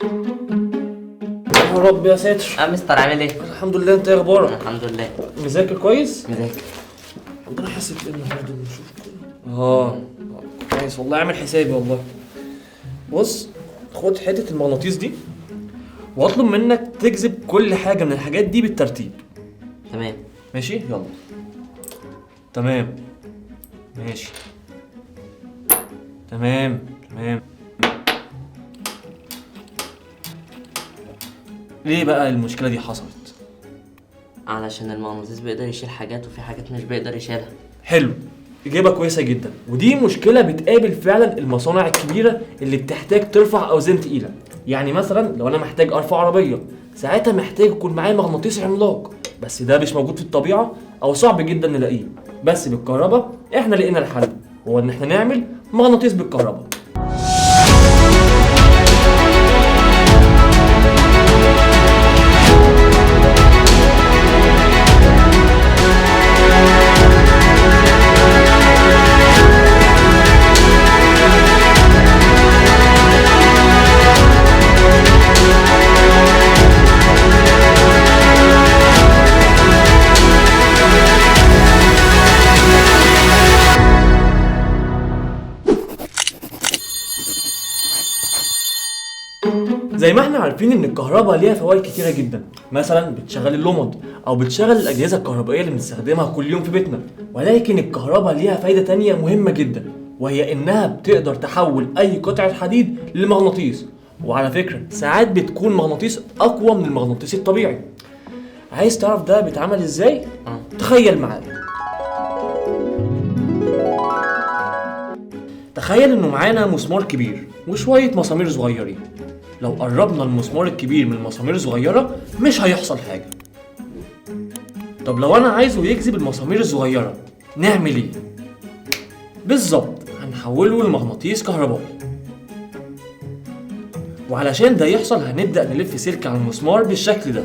يا رب يا ساتر. اه مستر، عامل ايه؟ الحمد لله، انت ايه اخبارك؟ الحمد لله. مذاكر كويس؟ مذاكر. عندنا حصة ايه النهارده؟ نشوف كده. كويس والله، عامل حسابي والله. بص، خد حتة المغناطيس دي واطلب منك تجذب كل حاجة من الحاجات دي بالترتيب. تمام. ماشي؟ يلا. تمام. ماشي. تمام، تمام. ليه بقى المشكلة دي حصلت؟ علشان المغناطيس بيقدر يشيل حاجات وفي حاجات مش بيقدر يشيلها. حلو، إجابة كويسة جدا. ودي مشكلة بتقابل فعلا المصانع الكبيرة اللي بتحتاج ترفع أوزان تقيلة. يعني مثلا لو أنا محتاج أرفع عربية، ساعتها محتاج يكون معايا مغناطيس عملاق، بس ده مش موجود في الطبيعة أو صعب جدا نلاقيه. بس بالكهرباء إحنا لقينا الحل، هو إن إحنا نعمل مغناطيس بالكهرباء. زي ما احنا عارفين ان الكهرباء ليها فوائد كتيرة جدا، مثلا بتشغل اللمض او بتشغل الاجهزة الكهربائية اللي بنستخدمها كل يوم في بيتنا. ولكن الكهرباء ليها فايدة تانية مهمة جدا، وهي انها بتقدر تحول اي قطعة حديد لمغناطيس. وعلى فكرة ساعات بتكون مغناطيس اقوى من المغناطيس الطبيعي. عايز تعرف ده بيتعمل ازاي؟ تخيل معايا. تخيل انه معانا مسمار كبير وشوية مسامير صغيرين. لو قربنا المسمار الكبير من المسامير الصغيرة مش هيحصل حاجة. طب لو أنا عايزه يجذب المسامير الصغيرة نعمل إيه؟ بالظبط هنحوله لمغناطيس كهربائي. وعلشان ده يحصل هنبدأ نلف سلك على المسمار بالشكل ده.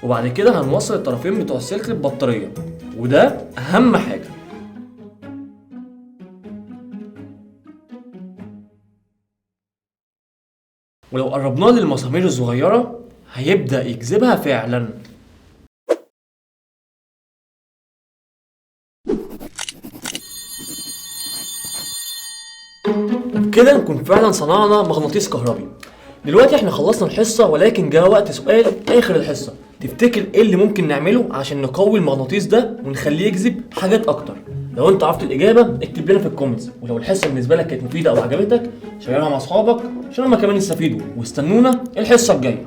وبعد كده هنوصل الطرفين بتوع السلك للبطارية، وده أهم حاجة. ولو قربناه للمسامير الصغيرة هيبدأ يجذبها فعلا. وبكده نكون فعلا صنعنا مغناطيس كهربي. دلوقتي احنا خلصنا الحصة، ولكن جاء وقت سؤال آخر الحصة. تفتكر ايه اللي ممكن نعمله عشان نقوي المغناطيس ده ونخليه يجذب حاجات اكتر؟ لو انت عرفت الاجابة اكتب لنا في ال comments، ولو الحصة بالنسبة لك كانت مفيدة او عجبتك شيرها مع اصحابك عشان هما كمان يستفيدوا، واستنونا الحصة الجاية.